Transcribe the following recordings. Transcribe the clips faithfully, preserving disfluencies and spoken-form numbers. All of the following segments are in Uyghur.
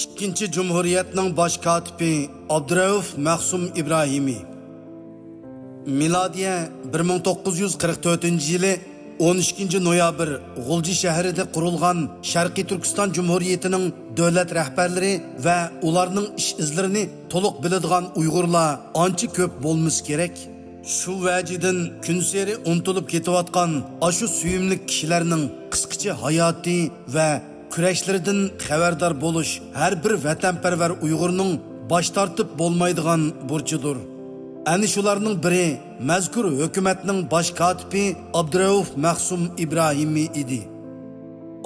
ئىككىنچى جۇمھۇرىيەتنىڭ باش كاتىپى ئابدۇرەئۇف مەخسۇم ئىبراھىمى. مىلادىيە بىر مىڭ توققۇز يۈز قىرىق تۆتىنچى يىلى ئون ئىككىنچى نويابىر غۇلجا شەھىرىدە قۇرۇلغان شەرقىي تۈركىستان جۇمھۇرىيىتىنىڭ دۆلەت رەھبەرلىرى ۋە ئۇلارنىڭ ئىش ئىزلىرىنى تولۇق بىلىدىغان ئۇيغۇرلار ئانچە كۆپ بولمىسا كېرەك. شۇ ۋەجىدىن كۈنسېرى ئۇنتۇلۇپ كېتىۋاتقان ئاشۇ سۆيۈملۈك كىشىلەرنىڭ قىسقىچە ھاياتى ۋە كۈرەشلىرىدىن خەۋەردار بولۇش ھەر بىر ۋەتەنپەرۋەر ئۇيغۇرنىڭ باش تارتىپ بولمايدىغان بۇرچىدۇر. ئەنە شۇلارنىڭ بىرى مەزكۇر ھۆكۈمەتنىڭ باش كاتىپى ئابدۇرەئۇف مەخسۇم ئىبراھىمى ئىدى.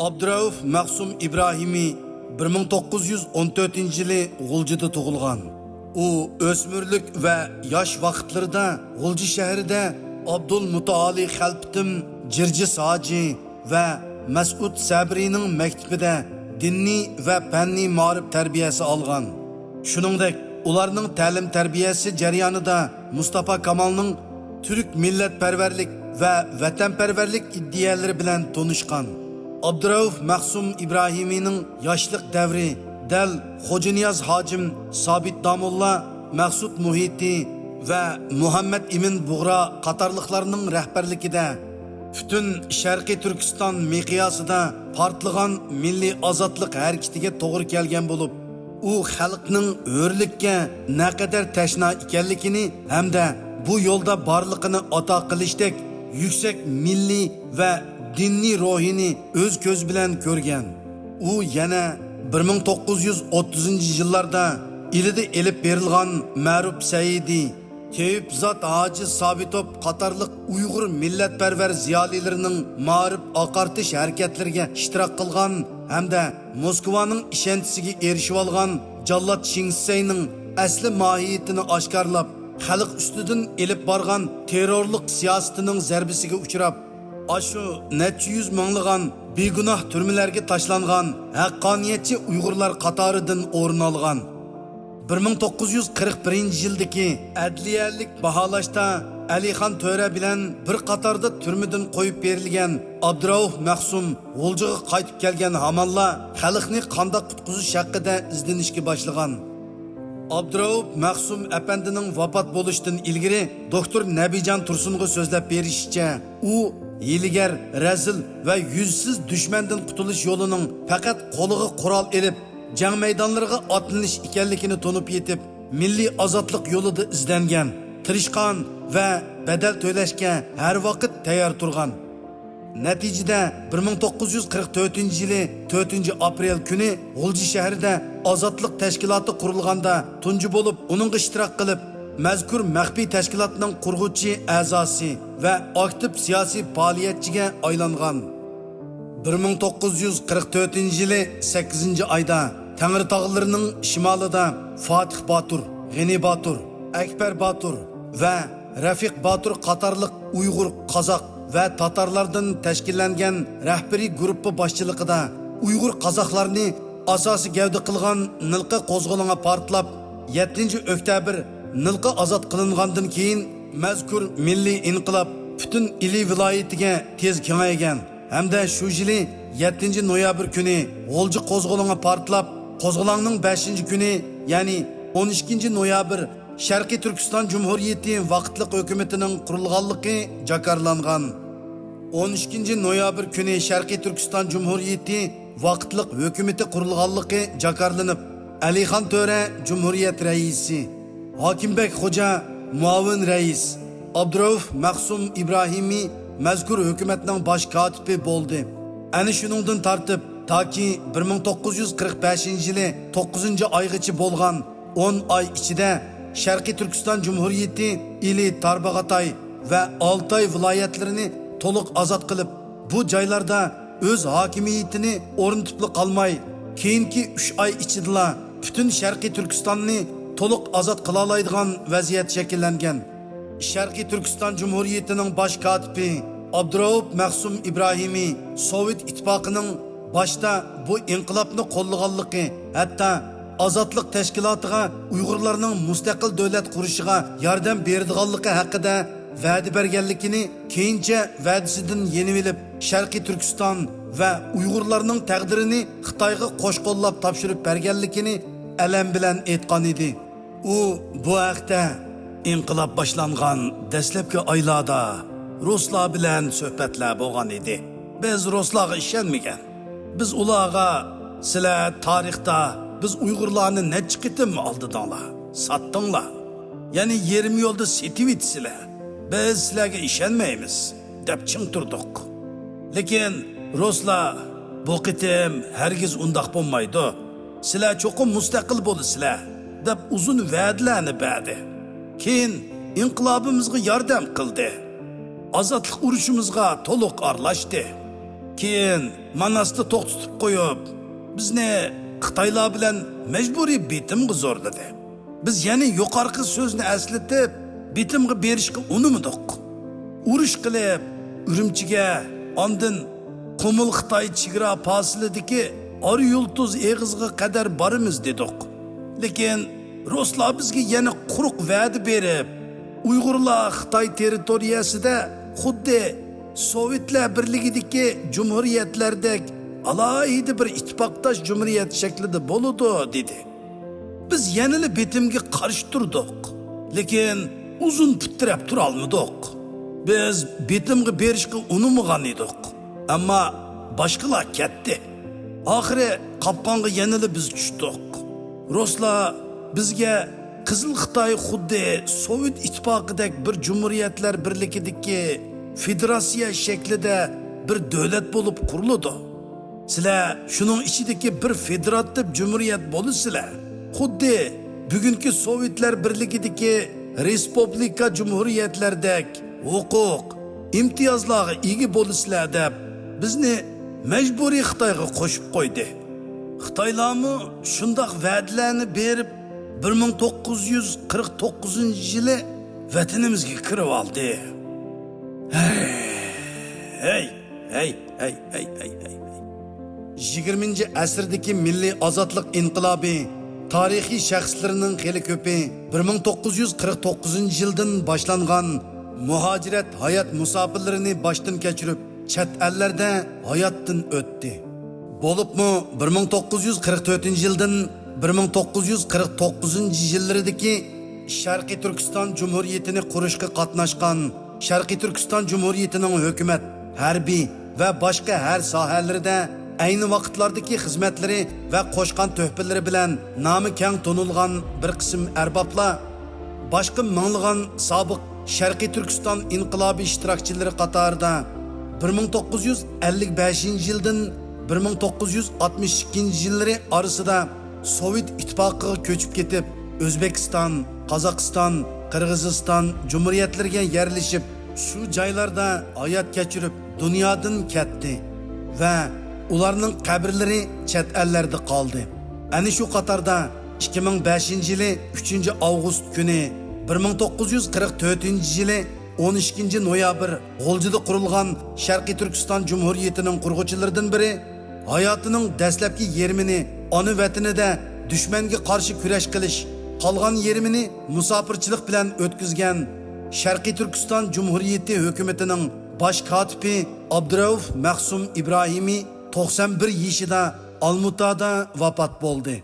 ئابدۇرەئۇف مەخسۇم ئىبراھىمى بىر مىڭ توققۇز يۈز ئون تۆتىنچى يىلى غۇلجىدا تۇغۇلغان. ئۇ ئۆسمۈرلۈك ۋە ياش ۋاقىتلىرىدا غۇلجا شەھىرىدە ئابدۇل مۇتائالى خەلپىتىم، جىرجىس ھاجى ۋە مەسئۇد سەبرىنىڭ مەكتىپىدە دىنىي ۋە پەننىي مائارىپ تەربىيەسى ئالغان. شۇنىڭدەك، ئۇلارنىڭ تەلىم-تەربىيەسى جەريانىدا مۇستاپا كامالنىڭ تۈرك مىللەتپەرۋەرلىك ۋە ۋەتەنپەرۋەرلىك ئىدىيەلىرى بىلەن تونۇشقان. ئابدۇرەئۇف مەخسۇم ئىبراھىمىنىڭ ياشلىق دەۋرى دەل خوجانىياز ھاجىم، سابىت داموللا، مەخسۇت مۇھىتى ۋە مۇھەممەد ئىمىن بۇغرا قاتارلىقلارنىڭ رەھبەرلىكىدە پۈتۈن شەرقىي تۈركىستان مىقياسىدا پارتلىغان مىللىي ئازادلىق ھەرىكىتىگە توغرا كەلگەن بولۇپ، ئۇ خەلقنىڭ ھۆرلۈككە نەقەدەر تەشنا ئىكەنلىكىنى ھەمدە بۇ يولدا بارلىقىنى ئاتا قىلىشتەك يۈكسەك مىللىي ۋە دىنىي روھىنى ئۆز كۆزى بىلەن كۆرگەن. ئۇ يەنە بىر مىڭ توققۇز يۈز ئوتتۇزىنچى يىللاردا ئىلىدە ئېلىپ بېرىلغان مەرۇپ سەئىدى، تېۋىپزات ھاجى سابىتوف قاتارلىق ئۇيغۇر مىللەتپەرۋەر زىيالىيلىرىنىڭ مائارىپ ئاقارتىش ھەرىكەتلىرىگە ئىشتىراك قىلغان ھەمدە موسكۋانىڭ ئىشەنچىسىگە ئېرىشىۋالغان جاللات شېڭ شىسەينىڭ ئەسلى ماھىيىتىنى ئاشكارىلاپ، خەلق ئۈستىدىن ئېلىپ بارغان تېررورلۇق سىياسىتىنىڭ زەربىسىگە ئۇچراپ، ئاشۇ نەچچە يۈز مىڭلىغان بىگۇناھ تۈرمىلەرگە تاشلانغان ھەققانىيەتچى ئۇيغۇرلار قاتارىدىن ئورۇن ئالغان. بىر مىڭ توققۇز يۈز قىرىق بىرىنچى يىلدىكى ئەدلىيەلىك باھالاشتا ئەلىخان تۆرە بىلەن بىر قاتاردا تۈرمىدىن قويۇپ بېرىلگەن ئابدۇرائۇف مەخسۇم غۇلجىغا قايتىپ كەلگەن ھامانلا خەلقنى قانداق قۇتقۇزۇش ھەققىدە ئىزدىنىشكە باشلىغان. ئابدۇرائۇپ مەخسۇم ئەپەندىنىڭ ۋاپات بولۇشىدىن ئىلگىرى دوكتور نەبىجان تۇرسۇنغا سۆزلەپ بېرىشىچە، ئۇ ھىيلىگەر، رەزىل ۋە يۈزسىز دۈشمەندىن قۇتۇلۇش يولىنىڭ پەقەت قولىغا قورال ئېلىپ، جەڭ مەيدانلىرىغا ئاتلىنىش ئىكەنلىكىنى تونۇپ يېتىپ، مىللىي ئازادلىق يولىدا ئىزدەنگەن، تىرىشقان ۋە بەدەل تۆلەشكە ھەر ۋاقىت تەييار تۇرغان. نەتىجىدە، بىر مىڭ توققۇز يۈز قىرىق تۆتىنچى يىلى تۆتىنچى ئاپرېل كۈنى غۇلجا شەھىرىدە ئازادلىق تەشكىلاتى قۇرۇلغاندا تۇنجى بولۇپ ئۇنىڭغا ئىشتىراك قىلىپ، مەزكۇر مەخپىي تەشكىلاتنىڭ قۇرغۇچى ئەزاسى ۋە ئاكتىپ سىياسىي پائالىيەتچىگە ئايلانغان. بىر مىڭ توققۇز يۈز قىرىق تۆتىنچى يىلى سەككىزىنچى ئايدا تەڭرىتاغلىرىنىڭ شىمالىدا فاتىھ باتۇر، غېنى باتۇر، ئەكبەر باتۇر ۋە رەفىق باتۇر قاتارلىق ئۇيغۇر، قازاق ۋە تاتارلاردىن تەشكىللەنگەن رەھبىرىي گۇرۇپپا باشچىلىقىدا ئۇيغۇر قازاقلارنى ئاساسىي گەۋدە قىلغان نىلقا قوزغىلىڭى پارتلاپ، يەتتىنچى ئۆكتەبىر نىلقا ئازاد قىلىنغاندىن كېيىن، مەزكۇر مىللىي ئىنقىلاب پۈتۈن ئىلى ۋىلايىتىگە تېز كېڭەيگەن ھەمدە شۇ يىلى يەتتىنچى نويابىر كۈنى غۇلجا قوزغىلىڭى پارتلاپ، قوزغىلاڭنىڭ بەشىنچى كۈنى، يەنى ئون ئىككىنچى نويابىر شەرقىي تۈركىستان جۇمھۇرىيىتى ۋاقىتلىق ھۆكۈمىتىنىڭ قۇرۇلغانلىقى جاكارلانغان. ئون ئىككىنچى نويابىر كۈنى شەرقىي تۈركىستان جۇمھۇرىيىتى ۋاقىتلىق ھۆكۈمىتى قۇرۇلغانلىقى جاكارلىنىپ، ئەلىخان تۆرە جۇمھۇرىيەت رەئىسى، ھاكىمبەگ خوجا مۇئاۋىن رەئىس، ئابدۇرەئۇف مەخسۇم ئىبراھىمى مەزكۇر ھۆكۈمەتنىڭ باش كاتىپى بولدى. ئەنە شۇنىڭدىن تارتىپ، تاكى بىر مىڭ توققۇز يۈز قىرىق بەشىنچى يىلى توققۇزىنچى ئايغىچە بولغان ئون ئاي ئىچىدە شەرقىي تۈركىستان جۇمھۇرىيىتى ئىلى تارباغاتاي ۋە ئالتاي ۋىلايەتلىرىنى تولۇق ئازاد قىلىپ، بۇ جايلاردا ئۆز ھاكىمىيىتىنى ئورنىتىپلا قالماي، كېيىنكى ئۈچ ئاي ئىچىدىلا پۈتۈن شەرقىي تۈركىستاننى تولۇق ئازاد قىلالايدىغان ۋەزىيەت شەكىللەنگەن. شەرقىي تۈركىستان جۇمھۇرىيىتىنىڭ باش كاتىپى ئابدۇرائۇپ مەخسۇم ئىبراھىمى سوۋېت ئىتتىپاقىنىڭ باشتا بۇ ئىنقىلابنى قوللىغانلىقى، ھەتتا ئازادلىق تەشكىلاتىغا ئۇيغۇرلارنىڭ مۇستەقىل دۆلەت قۇرۇشىغا ياردەم بېرىدىغانلىقى ھەققىدە ۋەدە بەرگەنلىكىنى، كېيىنچە ۋەدىسىدىن يېنىۋېلىپ، شەرقىي تۈركىستان ۋە ئۇيغۇرلارنىڭ تەقدىرىنى خىتايغا قوش قوللاپ تاپشۇرۇپ بەرگەنلىكىنى ئەلەم بىلەن ئېيتقان ئىدى. ئۇ بۇ ھەقتە، ئىنقىلاب باشلانغان دەسلەپكى ئايلاردا رۇسلار بىلەن سۆھبەتلەر بولغان ئىدى. بىز رۇسلارغا ئىشەنمىگەن. بىز ئۇلارغا، «سىلەر تارىختا بىز ئۇيغۇرلارنى نەچچە قېتىم ئالدىدىڭلار، ساتتىڭلار، يەنە يېرىم يولدا سېتىۋېتىسىلەر، بىز سىلەرگە ئىشەنمەيمىز» دەپ چىڭ تۇردۇق. لېكىن رۇسلار، «بۇ قېتىم ھەرگىز ئۇنداق بولمايدۇ، سىلەر چوقۇم مۇستەقىل بولىسىلەر» دەپ ئۇزۇن ۋەدىلەرنى بەردى. كېيىن ئىنقىلابىمىزغا ياردەم قىلدى. ئازادلىق ئۇرۇشىمىزغا تولۇق ئارىلاشتى. كېيىن ماناستا توختىتىپ قويۇپ، بىزنى خىتايلار بىلەن مەجبۇرىي بېتىمغا زورلىدى. بىز يەنە يۇقارقى سۆزنى ئەسلىتىپ، بېتىمغا بېرىشقا ئۇنىمىدۇق. ئۇرۇش قىلىپ، ئۈرۈمچىگە، ئاندىن قۇمۇل خىتاي چېگرا پاسىلىدىكى ئارا يۇلتۇز ئېغىزىغا قەدەر بارىمىز دېدۇق. لېكىن رۇسلار بىزگە يەنە قۇرۇق ۋەدە بېرىپ، ئۇيغۇرلار خىتاي تېررىتورىيەسىدە خۇددى سوۋېتلار بىرلىكىدىكى جۇمھۇرىيەتلەردەك ئالاھىدە بىر ئىتتىپاقداش جۇمھۇرىيەت شەكلىدە بولىدۇ، دېدى. بىز يەنىلا بېتىمگە قارشى تۇردۇق، لېكىن ئۇزۇن پۇت تىرەپ تۇرالمىدۇق. بىز بېتىمغا بېرىشقا ئۇنىمىغان ئىدۇق، ئەمما باشقىلار كەتتى. ئاخىرى قاپقانغا يەنىلا بىز چۈشتۇق. رۇسلار بىزگە، «قىزىل خىتاي خۇددى سوۋېت ئىتتىپاقىدەك بىر جۇمھۇرىيەتلەر بىرلىكىدىكى فېدېراتسىيە شەكلىدە بىر دۆلەت بولۇپ قۇرۇلىدۇ. سىلەر شۇنىڭ ئىچىدىكى بىر فېدېراتىپ جۇمھۇرىيەت بولىسىلەر. خۇددى بۈگۈنكى سوۋېتلار بىرلىكىدىكى رېسپۇبلىكا جۇمھۇرىيەتلەردەك ھوقۇق، ئىمتىيازلارغا ئىگە بولىسىلەر» دەپ، بىزنى مەجبۇرىي خىتايغا قوشۇپ قويدى. خىتايلارمۇ شۇنداق ۋەدىلەرنى بېرىپ، بىر مىڭ توققۇز يۈز قىرىق توققۇزىنچى يىلى ۋەتىنىمىزگە كىرىۋالدى. ھەي، ھەي، ھەي، ھەي، ھەي، ھەي، ھەي. يىگىرمىنچى ئەسىردىكى مىللىي ئازادلىق ئىنقىلابى تارىخىي شەخسلىرىنىڭ خېلى كۆپى بىر مىڭ توققۇز يۈز قىرىق توققۇزىنچى يىلدىن باشلانغان مۇھاجىرەت ھايات مۇساپىلىرىنى باشتىن كەچۈرۈپ، چەت ئەللەردە ھاياتتىن ئۆتتى. بولۇپمۇ بىر مىڭ توققۇز يۈز قىرىق تۆتىنچى يىلدىن بىر مىڭ توققۇز يۈز قىرىق توققۇزىنچى يىللىرىدىكى شەرقىي تۈركىستان جۇمھۇرىيىتىنى قۇرۇشقا قاتناشقان شەرقىي تۈركىستان جۇمھۇرىيىتىنىڭ ھۆكۈمەت، ھەربىي ۋە باشقا ھەر ساھەلىرىدە ئەينى ۋاقىتلاردىكى خىزمەتلىرى ۋە قوشقان تۆھپىلىرى بىلەن نامى كەڭ تونۇلغان بىر قىسىم ئەربابلار، باشقا مىڭلىغان سابىق شەرقىي تۈركىستان ئىنقىلابى ئىشتىراكچىلىرى قاتارىدا بىر مىڭ توققۇز يۈز ئەللىك بەشىنچى يىلدىن بىر مىڭ توققۇز يۈز ئاتمىش ئىككىنچى يىللىرى ئارىسىدا سوۋېت ئىتتىپاقىغا كۆچۈپ كېتىپ، ئۆزبېكىستان، قازاقىستان، قىرغىزىستان جۇمھۇرىيەتلىرىگە يەرلىشىپ، شۇ جايلاردا ھايات كەچۈرۈپ، دۇنيادىن كەتتى ۋە ئۇلارنىڭ قەبرىلىرى چەت ئەللەردە قالدى. ئەنە شۇ قاتاردا ئىككى مىڭ بەشىنچى يىلى ئۈچىنچى ئاۋغۇست كۈنى، بىر مىڭ توققۇز يۈز قىرىق تۆتىنچى يىلى ئون ئىككىنچى نويابىر غۇلجىدا قۇرۇلغان شەرقىي تۈركىستان جۇمھۇرىيىتىنىڭ قۇرغۇچىلىرىدىن بىرى، ھاياتىنىڭ دەسلەپكى يېرىمىنى ئانا ۋەتىنىدە دۈشمەنگە قارشى كۈرەش قىلىش، قالغان يېرىمىنى مۇساپىرچىلىق بىلەن ئۆتكۈزگەن شەرقىي تۈركىستان جۇمھۇرىيىتى ھۆكۈمىتىنىڭ باش كاتىپى ئابدۇرەئۇف مەخسۇم ئىبراھىمى توقسان بىر يېشىدا ئالمۇتادا ۋاپات بولدى.